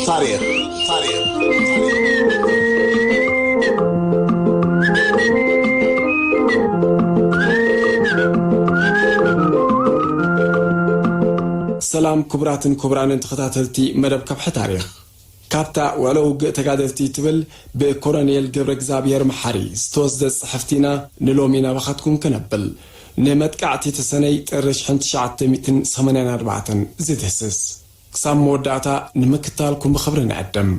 ታሪኽ ታሪኽ ሰላም ክቡራትን ክቡራንን ተኸታተልቲ መደብ ከብሒ ታሪኽ። ካብታ ውዕሎ ውግእ ተጋደልቲ ትብል ብኮሎኔል ገብረ እግዚኣብሔር መሓሪ ዝተወስደት ጽሕፍቲ ኢና ንሎሚ ናባኻትኩም ክነብል። ንመጥቃዕቲ ተሰነይ ጥሪ ሽሕን ትሽዓተ ሚእትን ሰማንያን ኣርባዕተን ዝድህስስ። ክሳብ መወዳእታ ንምክታልኩም ብኽብሪ ንዕድም።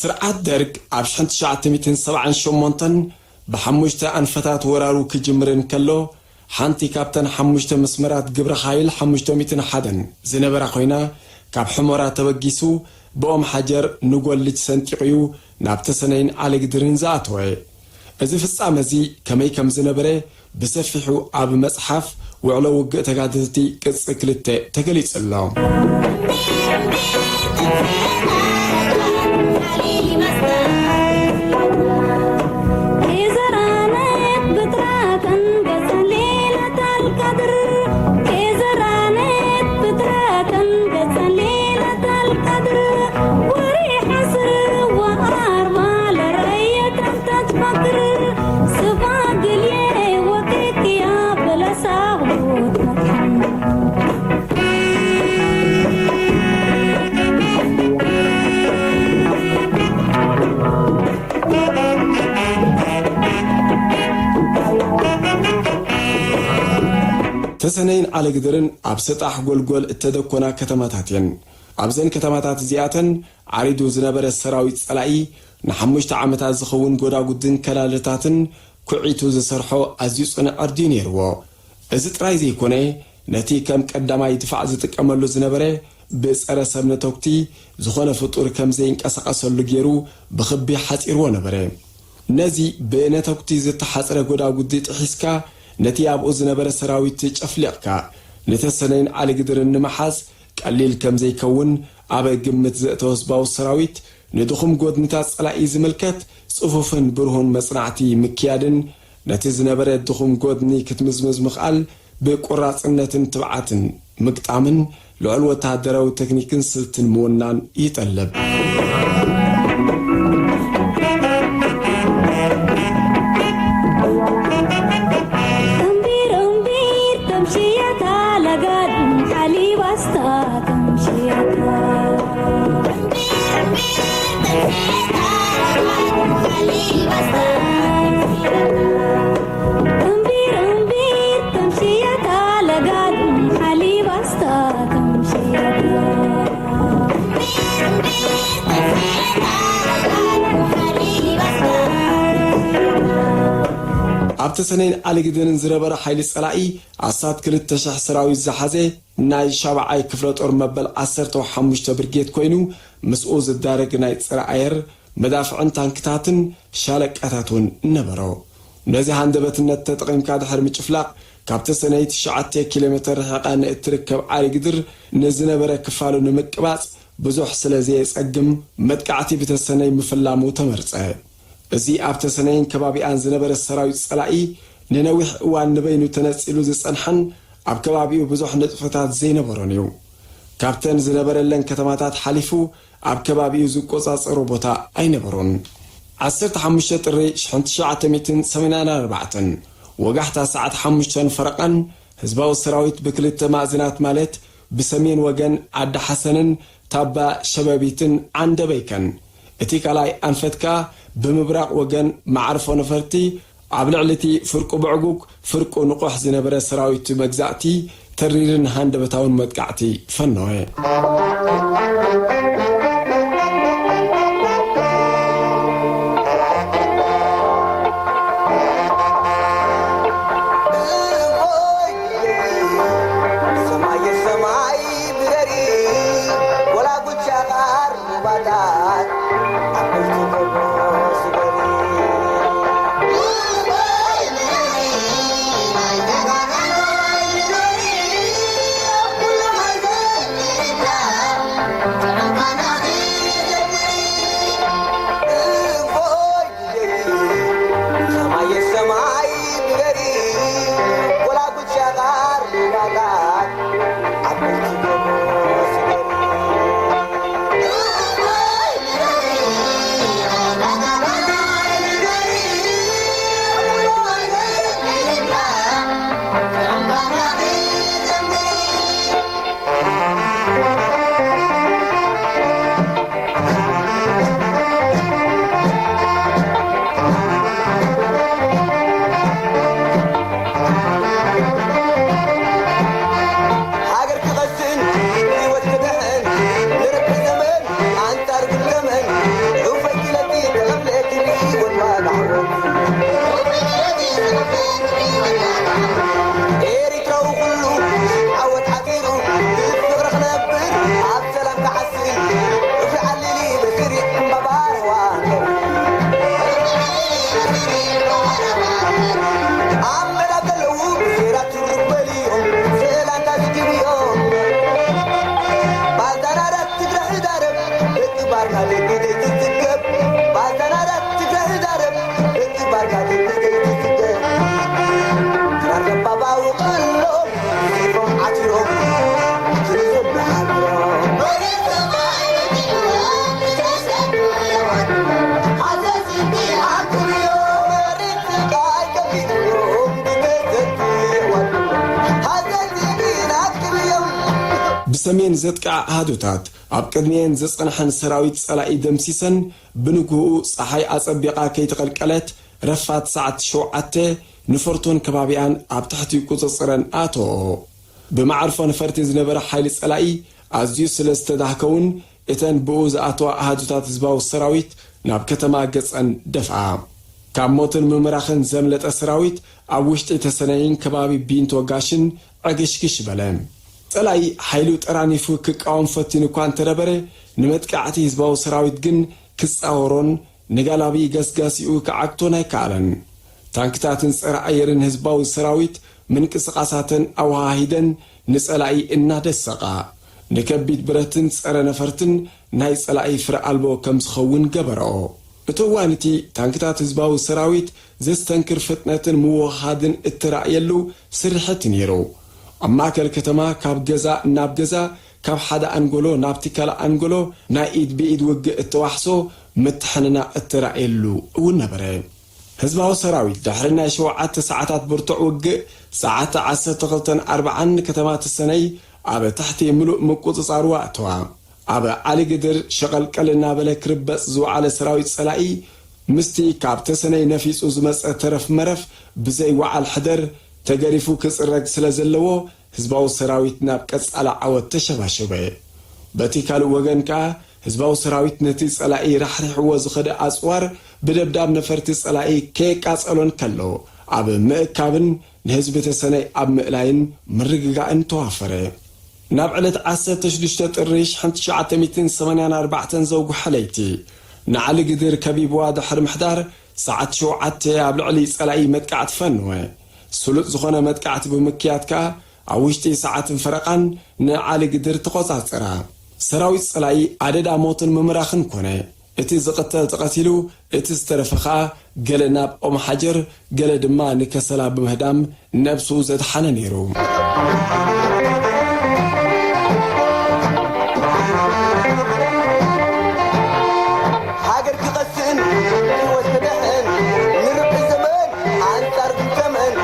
ስርዓት ደርግ ኣብ ሽሕን ትሽዓተ ሚእትን ሰብዓን ሸሞንተን ብሓሙሽተ ኣንፈታት ወራሩ ክጅምር እንከሎ፣ ሓንቲ ካብተን ሓሙሽተ መስመራት ግብረ ሓይል ሓሙሽተ ሚእትን ሓደን ዝነበራ ኮይና፣ ካብ ሑመራ ተበጊሱ ብኦም ሓጀር ንጎልጅ ሰንጢቑ'ዩ ናብ ተሰነይን ዓሊግድርን ዝኣተወ። እዚ ፍጻመ እዚ ከመይ ከም ዝነበረ ብሰፊሑ ኣብ መጽሓፍ ውዕሎ ውግእ ተጋደልቲ ቅጽ ክልተ ተገሊጹ ኣሎ። ተሰነይን ዓለግድርን ኣብ ሰጣሕ ጎልጎል እተደኮና ከተማታት እየን። ኣብዘን ከተማታት እዚኣተን ዓሪዱ ዝነበረ ሰራዊት ጸላኢ ንሓሙሽተ ዓመታት ዝኸውን ጎዳጉድን ከላልታትን ኩዒቱ ዝሰርሖ ኣዝዩ ጽኑዕ ዕርዲ ነይርዎ። እዚ ጥራይ ዘይኮነ፣ ነቲ ከም ቀዳማይ ድፋዕ ዝጥቀመሉ ዝነበረ ብጸረ ሰብ ነተኩቲ ዝኾነ ፍጡር ከም ዘይንቀሳቐሰሉ ገይሩ ብኽቢ ሓጺርዎ ነበረ። ነዚ ብነተኩቲ ዝተሓጽረ ጎዳጉዲ ጥሒስካ ነቲ ኣብኡ ዝነበረ ሰራዊት ጨፍሊቕካ ንተሰነይን ዓሊግድርን ንምሓዝ ቀሊል ከም ዘይከውን ኣብ ግምት ዘእተወ ህዝባዊ ሰራዊት ንድኹም ጎድንታት ጸላኢ ዝምልከት ጽፉፍን ብሩህን መጽናዕቲ ምክያድን ነቲ ዝነበረ ድኹም ጎድኒ ክትምዝምዝ ምኽኣል ብቆራጽነትን ትብዓትን ምግጣምን ልዑል ወተሃደራዊ ተክኒክን ስልትን ምውናን ይጠልብ። ተሰነይን ዓሊግድርን ዝነበረ ሓይሊ ጸላኢ ኣስታት ክልተ ሽሕ ሰራዊት ዝሓዘ ናይ ሻብዓይ ክፍለ ጦር መበል ዓሰርተ ሓሙሽተ ብርጌድ ኮይኑ፣ ምስኡ ዝዳረግ ናይ ጸረ ኣየር መዳፍዕን ታንክታትን ሻለቃታት እውን ነበሮ። ነዚ ሃንደበትነት ተጠቒምካ ድሕሪ ምጭፍላቕ፣ ካብ ተሰነይ ትሽዓተ ኪሎ ሜተር ርሒቓ ንእትርከብ ዓሊግድር ንዝነበረ ክፋሉ ንምቅባጽ ብዙሕ ስለ ዘየጸግም፣ መጥቃዕቲ ብተሰነይ ምፍላሙ ተመርጸ። እዚ ኣብ ተሰነይን ከባቢኣን ዝነበረ ሰራዊት ጸላኢ፣ ንነዊሕ እዋን ንበይኑ ተነጺሉ ዝጸንሐን ኣብ ከባቢኡ ብዙሕ ንጥፈታት ዘይነበሮን እዩ። ካብተን ዝነበረለን ከተማታት ሓሊፉ ኣብ ከባቢኡ ዝቆጻጸሮ ቦታ ኣይነበሮን። ዓሰርተ ሓሙሽተ ጥሪ ሽሕን ትሽዓተ ሚእትን ሰማንያን ኣርባዕተን፣ ወጋሕታ ሰዓት ሓሙሽተ ፈረቓን፣ ህዝባዊ ሰራዊት ብክልተ ማእዝናት፣ ማለት ብሰሜን ወገን ዓዲ ሓሰንን ታባ ሸበቢትን ዓንደበይከን፣ እቲ ካልኣይ ኣንፈት ከኣ ብምብራቕ ወገን መዓርፎ ነፈርቲ፣ ኣብ ልዕሊ እቲ ፍርቁ ብዕጉግ ፍርቁ ንቑሕ ዝነበረ ሰራዊት መግዛእቲ፣ ተሪርን ሃንደበታውን መጥቃዕቲ ፈነወ። ሰማይ ሰማይ ብረሪ፣ ወላ ጉቻ ቃር ሩባታት ኣብ ብርቱ ጎቦ ስገሪ። ሰማይ ሰማይ ብረሪ፣ ወላ ጉቻ ቃር ሩባታት ኣብ ብርቱ ጎቦ ስገሪ። ሃገር ክቐስን ህይወት ክድሕን ንርቢ ዘመን ኣንጻር ግል ዘመን ዑፈይ ክለቲ ተቐብለ ክብሪ ወድዋ ዳዕወት ኤሪትራዊ ኩሉ ዓወት ዓቲሩ ብፍቕሪ ክነብር ኣብ ሰላም ክዓስል ዑፈይ ዓሊሊ በስሪዕ ዕምባባ ርህዋ ኣብ መዳ ዘለዉ ብሴራ ቱሩግ በሊኦም ሰላምታ ዝድብዮም። ባልዳናዳት ትግራይ ዛረብ፣ ደቂ ባርካ ደቂ ዘይትጽገብ። ባልዳናዳት ትግራይ ዛረብ፣ ደቂ ባርካ ደቂ ዘይትጽገብ። ክራር ዘባባው ቀሎ፣ ሰይፎም ዓቲሮም፣ ዝብሓሎም። ብሰሜን ዘጥቅዓ ኣሃዱታት ኣብ ቅድሚኤን ዝጸንሐን ሰራዊት ጸላኢ ደምሲሰን፣ ብንግህኡ ጸሓይ ኣጸቢቓ ከይተቐልቀለት ረፋድ ሰዓት ሸውዓተ ንፈርቶን ከባቢኣን ኣብ ትሕቲ ቁጽጽረን ኣተወኦ። ብመዓርፎ ነፈርቲ ዝነበረ ሓይሊ ጸላኢ ኣዝዩ ስለ ዝተዳህከውን፣ እተን ብኡ ዝኣተዋ ኣሃዱታት ህዝባዊ ሰራዊት ናብ ከተማ ገጸን ደፍኣ። ካብ ሞትን ምምራኽን ዘምለጠ ሰራዊት ኣብ ውሽጢ ተሰነይን ከባቢ ቢንቶ ጋሽን ዕግሽግሽ በለ። ጸላኢ ሓይሉ ጠራኒፉ ክቃወም ፈቲኑ እኳ እንተነበረ፣ ንመጥቃዕቲ ህዝባዊ ሰራዊት ግን ክጻወሮን ንጋላቢ ገስጋሲኡ ክዓግቶን ኣይከኣለን። ታንክታትን ጸረ ኣየርን ህዝባዊ ሰራዊት ምንቅስቓሳተን ኣወሃሂደን ንጸላኢ እናደሰቓ፣ ንከቢድ ብረትን ጸረ ነፈርትን ናይ ጸላኢ ፍረ ኣልቦ ከም ዝኸውን ገበረኦ። እቲ እዋን እቲ ታንክታት ህዝባዊ ሰራዊት ዘስተንክር ፍጥነትን ምውህሃድን እተራእየሉ ስርሒት ነይሩ። ኣብ ማእከል ከተማ ካብ ገዛ ናብ ገዛ፣ ካብ ሓደ ኣንጎሎ ናብቲ ካልእ ኣንጎሎ ናይ ኢድ ብኢድ ውግእ እተዋሕሶ ምትሕንናቕ እተራእየሉ እውን ነበረ። ህዝባዊ ሰራዊት ድሕሪ ናይ ሸውዓተ ሰዓታት ብርቱዕ ውግእ፣ ሰዓት ዓሰርተ ክልተን ኣርባዓን ከተማ ተሰነይ ኣብ ትሕቲ ምሉእ ምቁጽጻሩ ኣእተዋ። ኣብ ዓሊ ግድር ሸቐልቀል እናበለ ክርበጽ ዝወዓለ ሰራዊት ጸላኢ፣ ምስቲ ካብ ተሰነይ ነፊጹ ዝመጸ ተረፍ መረፍ ብዘይ ወዓል ሕደር ተገሪፉ ክጽረግ ስለ ዘለዎ፣ ህዝባዊ ሰራዊት ናብ ቀጻሊ ዓወት ተሸባሸበ። በቲ ካልእ ወገን ከኣ፣ ህዝባዊ ሰራዊት ነቲ ጸላኢ ራሕሪሕዎ ዝኸደ ኣጽዋር ብደብዳብ ነፈርቲ ጸላኢ ከየቃጸሎን ከሎ፣ ኣብ ምእካብን ንህዝቢ ተሰነይ ኣብ ምእላይን ምርግጋእን ተዋፈረ። ናብ ዕለት ዓሰርተ ሽዱሽተ ጥሪ ሽሕን ትሽዓተ ሚእትን ሰማንያን ኣርባዕተን ዘውግሐ ለይቲ፣ ንዓሊ ግድር ከቢብዋ ድሕሪ ምሕዳር፣ ሰዓት ሸውዓተ ኣብ ልዕሊ ጸላኢ መጥቃዕቲ ፈነወ። ስሉጥ ዝኾነ መጥቃዕቲ ብምክያድ ከኣ፣ ኣብ ውሽጢ ሰዓትን ፈረቓን ንዓሊ ግድር ተቖጻጸራ። ሰራዊት ጸላኢ ኣደዳ ሞትን ምምራኽን ኮነ። እቲ ዝቕተል ተቐቲሉ፣ እቲ ዝተረፈ ኸኣ ገለ ናብ ኦም ሓጀር፣ ገለ ድማ ንከሰላ ብምህዳም ነብሱ ዘድሓነ ነይሩ። ሃገር ክቐስን ህይወት ክድሕን ንርብዒ ዘመን ኣንጻር ዝንተመን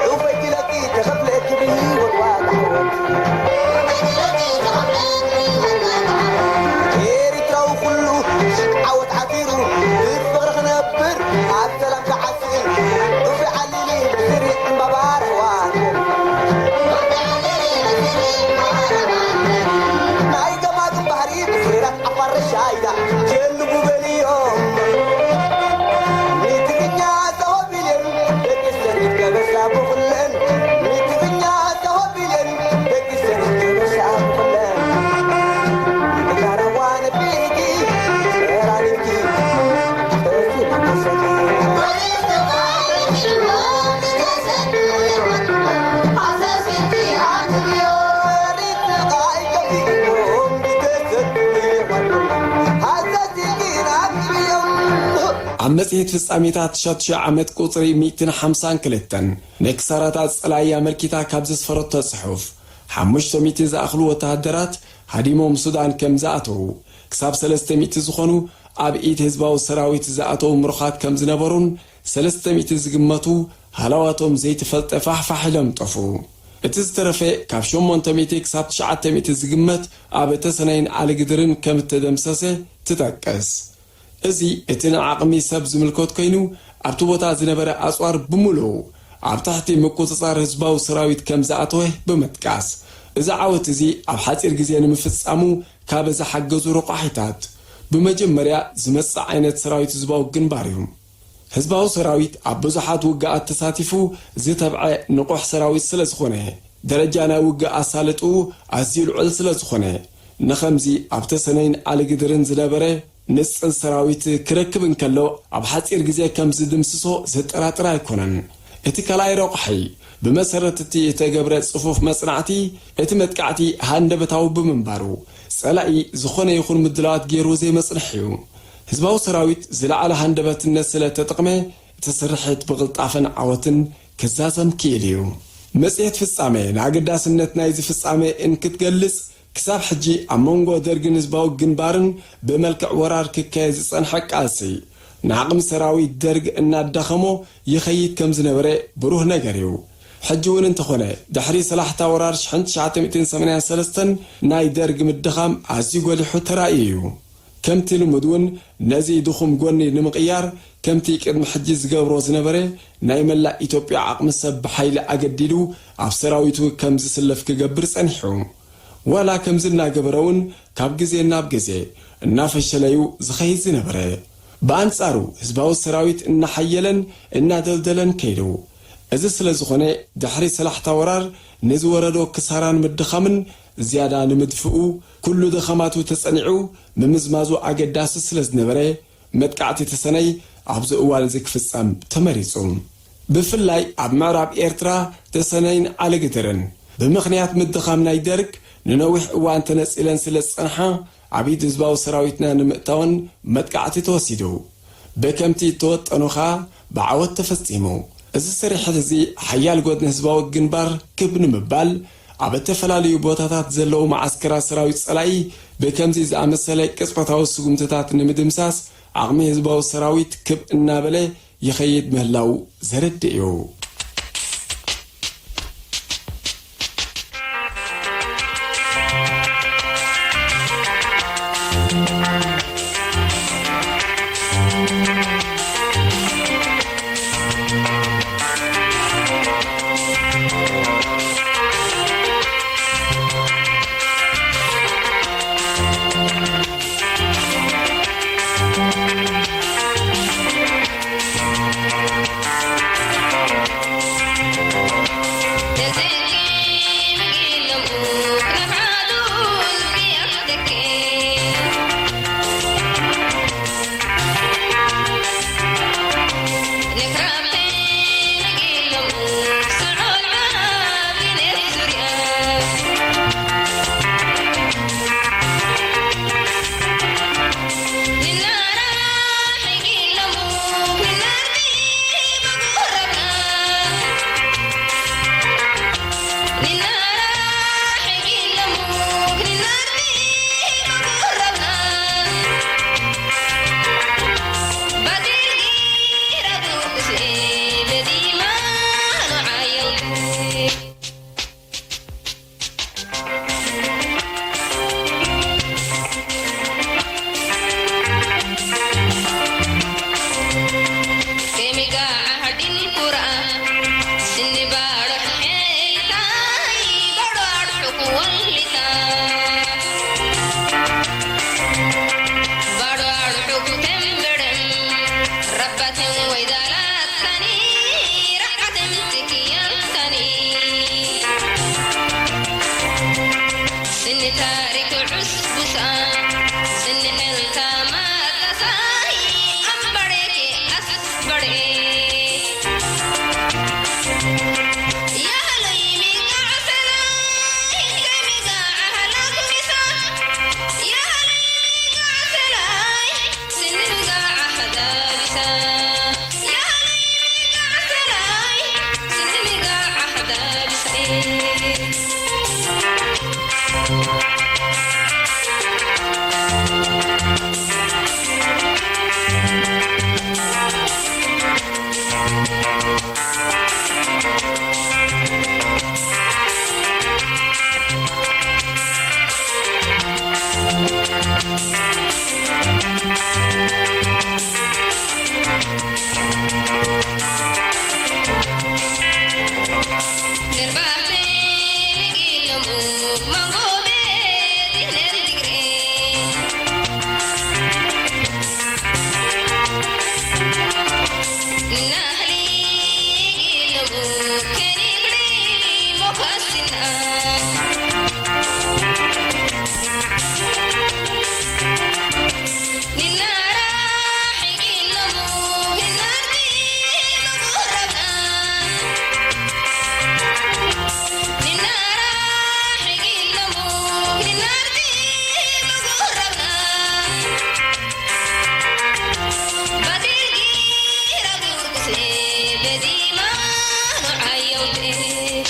ዑፈይ ክለቂ ተኸፍለ ክብል ህይወት ዋጋ ሕይወት። ኤሪትራዊ ኩሉ ሽግ ዓወት ዓቲሩ ብፍቕሪ ክነብር ኣብ ሰላም ክዓስል ዑፈይ ዓሊሊ ብስሪ ዕምባባ ርህዋ ናይ ገማግም ባህሪ ብስራት ዓፋር ረሻይዳ ጀልቡ በልዮም ንትግርኛ ተቐቢለን ደቂ ሰኒት ከበሳ ብኹለን ንትግርኛ ተቐቢለን ደቂ ሰኒት ከበሳ ብኹለን ንጋራዋ ነቢኪ ራኒኪ ኣብ መጽሔት ፍጻሜታት ትሽዓተ ሺሕ ዓመት ቁጽሪ ሚእትን ሓምሳን ክልተን ንክሳራታት ጸላኢ ኣመልኪታ ካብ ዘስፈረቶ ጽሑፍ፣ ሓሙሽተ ሚእቲ ዝኣኽሉ ወተሃደራት ሃዲሞም ሱዳን ከም ዝኣተዉ፣ ክሳብ ሰለስተ ሚእቲ ዝኾኑ ኣብ ኢድ ህዝባዊ ሰራዊት ዝኣተዉ ምሩኻት ከም ዝነበሩን ሰለስተ ሚእቲ ዝግመቱ ሃለዋቶም ዘይተፈልጠ ፋሕፋሕ ኢሎም ጠፍኡ። እቲ ዝተረፈ ካብ ሸሞንተ ሚእቲ ክሳብ ትሽዓተ ሚእቲ ዝግመት ኣብ ተሰነይን ዓሊግድርን ከም እተደምሰሰ ትጠቅስ። እዚ እቲ ንዓቕሚ ሰብ ዝምልከት ኮይኑ፣ ኣብቲ ቦታ ዝነበረ ኣጽዋር ብምሉኡ ኣብ ትሕቲ ምቁጽጻር ህዝባዊ ሰራዊት ከም ዝኣተወ ብምጥቃስ፣ እዚ ዓወት እዚ ኣብ ሓጺር ግዜ ንምፍጻሙ ካብ ዝሓገዙ ረቋሒታት፣ ብመጀመርያ ዝመጽእ ዓይነት ሰራዊት ህዝባዊ ግንባር እዩ። ህዝባዊ ሰራዊት ኣብ ብዙሓት ውግኣት ተሳቲፉ ዝተብዐ ንቑሕ ሰራዊት ስለ ዝኾነ፣ ደረጃ ናይ ውግእ ኣሳልጥኡ ኣዝዩ ልዑል ስለ ዝኾነ፣ ንኸምዚ ኣብ ተሰነይን ዓሊግድርን ዝነበረ ንጽል ሰራዊት ክረክብ እንከሎ፣ ኣብ ሓጺር ግዜ ከም ዝድምስሶ ዘጠራጥር ኣይኮነን። እቲ ካልኣይ ረቋሒ፣ ብመሰረት እቲ እተገብረ ጽፉፍ መጽናዕቲ፣ እቲ መጥቃዕቲ ሃንደበታዊ ብምንባሩ፣ ጸላኢ ዝኾነ ይኹን ምድላዋት ገይሩ ዘይመጽንሕ እዩ። ህዝባዊ ሰራዊት ዝለዓለ ሃንደበትነት ስለ እተጠቕመ፣ እቲ ስርሒት ብቕልጣፈን ዓወትን ክዛዘም ክኢሉ እዩ። መጽሔት ፍጻመ ንኣገዳስነት ናይዚ ፍጻመ እንክትገልጽ፣ ክሳብ ሕጂ ኣብ መንጎ ደርግን ህዝባዊ ግንባርን ብመልክዕ ወራር ክካየድ ዝጸንሐ ቃልሲ፣ ንዓቕሚ ሰራዊት ደርግ እናዳኸሞ ይኸይድ ከም ዝነበረ ብሩህ ነገር እዩ። ሕጂ እውን እንተኾነ፣ ድሕሪ ሰላሕታ ወራር ሽሕን ትሽዓተ ሚእትን ሰማንያን ሰለስተን ናይ ደርግ ምድኻም ኣዝዩ ጎሊሑ ተራእዩ እዩ። ከምቲ ልሙድ እውን ነዚ ድኹም ጎኒ ንምቕያር፣ ከምቲ ቅድሚ ሕጂ ዝገብሮ ዝነበረ ናይ መላእ ኢትዮጵያ ዓቕሚ ሰብ ብሓይሊ ኣገዲዱ ኣብ ሰራዊቱ ከም ዝስለፍ ክገብር ጸኒሑ። ዋላ ከምዚ እናገበረ እውን ካብ ግዜ ናብ ግዜ እናፈሸለዩ ዝኸይድ ዝነበረ። ብኣንጻሩ ህዝባዊ ሰራዊት እናሓየለን እናደልደለን ከይዱ። እዚ ስለ ዝኾነ ድሕሪ ሰላሕታ ወራር ንዝወረዶ ክሳራን ምድኻምን ዝያዳ ንምድፍኡ ኩሉ ድኻማቱ ተጸኒዑ ምምዝማዙ ኣገዳሲ ስለ ዝነበረ መጥቃዕቲ ተሰነይ ኣብዚ እዋን እዚ ክፍጸም ተመሪጹ። ብፍላይ ኣብ ምዕራብ ኤርትራ ተሰነይን ዓሊግድርን ብምኽንያት ምድኻም ናይ ደርግ ንነዊሕ እዋን ተነጺለን ስለ ዝጸንሓ ኣብ ኢድ ህዝባዊ ሰራዊትና ንምእታወን መጥቃዕቲ ተወሲዱ። ብከምቲ እተወጠኑ ኸኣ ብዓወት ተፈጺሙ። እዚ ስርሒት እዚ ሓያል ጎድኒ ህዝባዊ ግንባር ክብ ንምባል ኣብ እተፈላለዩ ቦታታት ዘለዉ መዓስከራት ሰራዊት ጸላኢ ብከምዚ ዝኣመሰለ ቅጽበታዊ ስጉምትታት ንምድምሳስ ዓቕሚ ህዝባዊ ሰራዊት ክብ እናበለ ይኸይድ ምህላዉ ዘረድእ እዩ።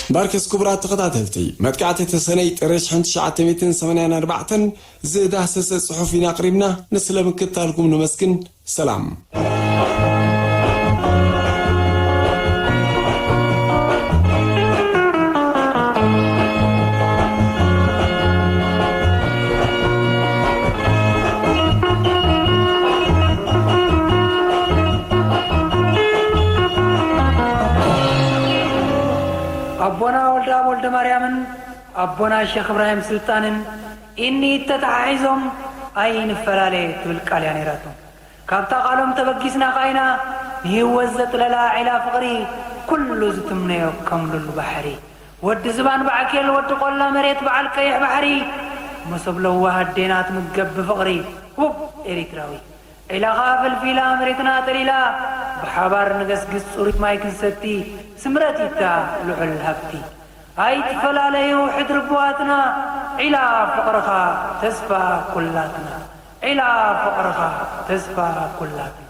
ባርከስ ክቡራት ተኸታተልቲ፣ መጥቃዕቲ ተሰነይ ጥሪ ሽሕን ትሽዓተ ሚእትን ሰማንያን ኣርባዕተን ዝዳሰሰ ጽሑፍ ኢና ኣቕሪብና። ንስለ ምክትታልኩም ነመስግን። ሰላም። ኣቦና ወልደኣብ ወልደማርያምን ኣቦና ሸኽ እብራሂም ስልጣንን ኢኒ ተተሓሒዞም ኣይንፈላለ ትብል ቃል እያ ነይራቶም። ካብታ ቃሎም ተበጊስና ኸኣ ኢና ንህይወት ዘጥለላ ዒላ ፍቕሪ፣ ኩሉ ዝትምነዮ ከም ሉል ባሕሪ፣ ወዲ ዝባን በዓኬል፣ ወዲ ቆላ መሬት፣ በዓል ቀይሕ ባሕሪ፣ መሶብ ለዋህ ኣዴና ትምገብ ብፍቕሪ፣ ውብ ኤሪትራዊ። ዒላኻ ፈልፊላ መሬትና ጠሊላ፣ ብሓባር ንገስግስ ጽሩይ ማይ ክንሰቲ፣ ስምረት ኢታ ልዑል ሃብቲ። ኣይትፈላለዩ ሕድሪ ኣቦዋትና፣ ዒላ ፍቕርኻ ተስፋ ኩላትና፣ ዒላ ፍቕርኻ ተስፋ ኩላትና።